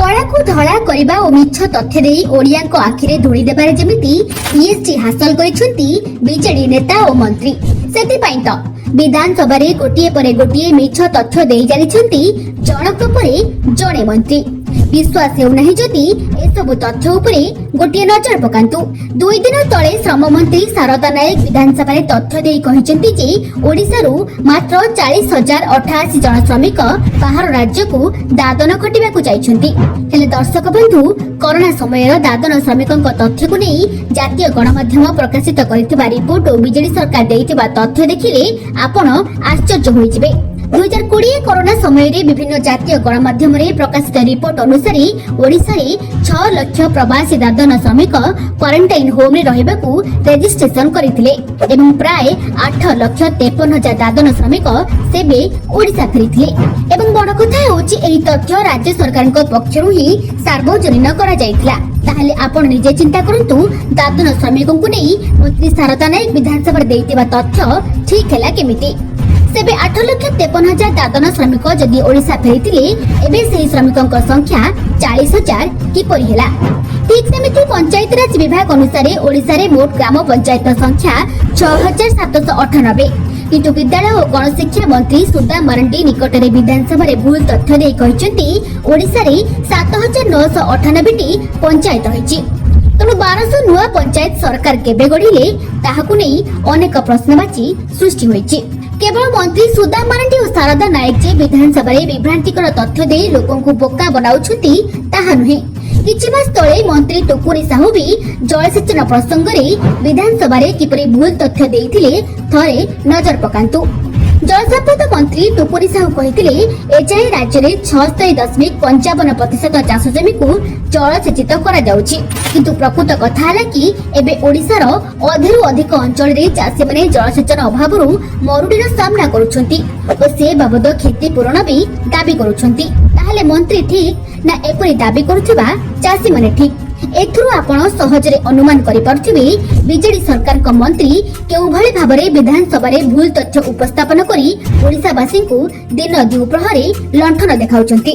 କଳାକୁ ଧଳା କରିବା ଓ ମିଛ ତଥ୍ୟ ଦେଇ ଓଡ଼ିଆଙ୍କ ଆଖିରେ ଧୂଳି ଦେବାରେ ଯେମିତି ପିଏଚଡି ହାସଲ କରିଛନ୍ତି ବିଜେଡି ନେତା ଓ ମନ୍ତ୍ରୀ, ସେଥିପାଇଁ ତ ବିଧାନସଭାରେ ଗୋଟିଏ ପରେ ଗୋଟିଏ ମିଛ ତଥ୍ୟ ଦେଇ ଚାଲିଛନ୍ତି ଜଣକ ପରେ ଜଣେ ମନ୍ତ୍ରୀ। ବିଶ୍ୱାସ ହେଉନାହିଁ ଯଦି, ଏସବୁ ତଥ୍ୟ ଉପରେ ଗୋଟିଏ ନଜର ପକାନ୍ତୁ। 2 ଦିନ ତଳେ ଶ୍ରମମନ୍ତ୍ରୀ ସାରଦା ନାୟକ ବିଧାନସଭାରେ ତଥ୍ୟ ଦେଇ କହିଛନ୍ତି ଯେ ଓଡ଼ିଶାରୁ ମାତ୍ର 40,088 ଜଣ ଶ୍ରମିକ ବାହାର ରାଜ୍ୟକୁ ଦାଦନ ଖଟିବାକୁ ଯାଇଛନ୍ତି। ହେଲେ ଦର୍ଶକ ବନ୍ଧୁ, କରୋନା ସମୟର ଦାଦନ ଶ୍ରମିକଙ୍କ ତଥ୍ୟକୁ ନେଇ ଜାତୀୟ ଗଣମାଧ୍ୟମ ପ୍ରକାଶିତ କରିଥିବା ରିପୋର୍ଟ ଓ ବିଜେଡି ସରକାର ଦେଇଥିବା ତଥ୍ୟ ଦେଖିଲେ ଆପଣ ଆଶ୍ଚର୍ଯ୍ୟ ହୋଇଯିବେ। 2020 କରୋନା ସମୟରେ ବିଭିନ୍ନ ଜାତୀୟ ଗଣମାଧ୍ୟମରେ ପ୍ରକାଶିତ ରିପୋର୍ଟ ଅନୁସାରେ ଓଡ଼ିଶାରେ 6 ଲକ୍ଷ ପ୍ରବାସୀ ଦାଦନ ଶ୍ରମିକ କ୍ୱାରେଣ୍ଟାଇନ ହୋମରେ ରହିବାକୁ ରେଜିଷ୍ଟ୍ରେସନ କରିଥିଲେ ଏବଂ ପ୍ରାୟ 8,53,000 ଦାଦନ ଶ୍ରମିକ ସେବେ ଓଡ଼ିଶା ଫେରିଥିଲେ। ଏବଂ ବଡ଼ କଥା ହେଉଛି, ଏହି ତଥ୍ୟ ରାଜ୍ୟ ସରକାରଙ୍କ ପକ୍ଷରୁ ହିଁ ସାର୍ବଜନୀନ କରାଯାଇଥିଲା। ତାହେଲେ ଆପଣ ନିଜେ ଚିନ୍ତା କରନ୍ତୁ, ଦାଦନ ଶ୍ରମିକଙ୍କୁ ନେଇ ମନ୍ତ୍ରୀ ସାରଦା ନାୟକ ବିଧାନସଭାରେ ଦେଇଥିବା ତଥ୍ୟ ଠିକ ହେଲା କେମିତି? ସେବେ 8,53,000 ଦାଦନ ଶ୍ରମିକ ଯଦି ଓଡ଼ିଶା ଫେରିଥିଲେ, ଏବେ ସେହି ଶ୍ରମିକଙ୍କ ସଂଖ୍ୟା 40,000 କିପରି ହେଲା? ଠିକ୍ ସେମିତି ପଞ୍ଚାୟତିରାଜ ବିଭାଗ ଅନୁସାରେ ଓଡ଼ିଶାରେ ମୋଟ ଗ୍ରାମ ପଞ୍ଚାୟତ ସଂଖ୍ୟା 6798। କିନ୍ତୁ ବିଦ୍ୟାଳୟ ଓ ଗଣଶିକ୍ଷା ମନ୍ତ୍ରୀ ସୁଦାମ ମାରାଣ୍ଡି ନିକଟରେ ବିଧାନସଭାରେ ଭୁଲ ତଥ୍ୟ ଦେଇ କହିଛନ୍ତି, ଓଡ଼ିଶାରେ 7998ଟି ପଞ୍ଚାୟତ ରହିଛି। ତେଣୁ 1200 ନୂଆ ପଞ୍ଚାୟତ ସରକାର କେବେ ଗଢ଼ିଲେ, ତାହାକୁ ନେଇ ଅନେକ ପ୍ରଶ୍ନବାଚୀ ସୃଷ୍ଟି ହୋଇଛି। କେବଳ ମନ୍ତ୍ରୀ ସୁଦାମ ମାରାଣ୍ଡି ଓ ସାରଦା ନାୟକ ଯେ ବିଧାନସଭାରେ ବିଭ୍ରାନ୍ତିକର ତଥ୍ୟ ଦେଇ ଲୋକଙ୍କୁ ବୋକା ବନାଉଛନ୍ତି ତାହା ନୁହେଁ, କିଛି ମାସ ତଳେ ମନ୍ତ୍ରୀ ଟୁକୁନି ସାହୁ ବି ଜଳସେଚନ ପ୍ରସଙ୍ଗରେ ବିଧାନସଭାରେ କିପରି ଭୁଲ ତଥ୍ୟ ଦେଇଥିଲେ, ଥରେ ନଜର ପକାନ୍ତୁ। ଜଳସମ୍ପଦ ମନ୍ତ୍ରୀ ଟୁକୁନି ସାହୁ କହିଥିଲେ, ଏଯାଏଁ ରାଜ୍ୟରେ 76.55% ଚାଷ ଜମିକୁ ଜଳସେଚିତ କରାଯାଉଛି। କିନ୍ତୁ ପ୍ରକୃତ କଥା ହେଲା କି ଏବେ ଓଡ଼ିଶାର ଅଧେରୁ ଅଧିକ ଅଞ୍ଚଳରେ ଚାଷୀମାନେ ଜଳସେଚନ ଅଭାବରୁ ମରୁଡ଼ିର ସାମ୍ନା କରୁଛନ୍ତି ଓ ସେ ବାବଦ କ୍ଷତିପୂରଣ ବି ଦାବି କରୁଛନ୍ତି। ତାହେଲେ ମନ୍ତ୍ରୀ ଠିକ୍ ନା ଏପରି ଦାବି କରୁଥିବା ଚାଷୀମାନେ ଠିକ୍? ଏଥିରୁ ଆପଣ ସହଜରେ ଅନୁମାନ କରିପାରୁଥିବେ, ବିଜେଡି ସରକାରଙ୍କ ମନ୍ତ୍ରୀ କେଉଁଭଳି ଭାବରେ ବିଧାନସଭାରେ ଭୁଲ ତଥ୍ୟ ଉପସ୍ଥାପନ କରି ଓଡ଼ିଶାବାସୀଙ୍କୁ ଦିନ ଦ୍ୱିପ୍ରହରେ ଲଣ୍ଠନ ଦେଖାଉଛନ୍ତି।